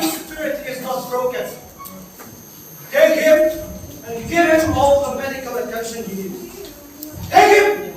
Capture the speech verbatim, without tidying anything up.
Spirit is not broken. Take him and give him all the medical attention he needs. Take him!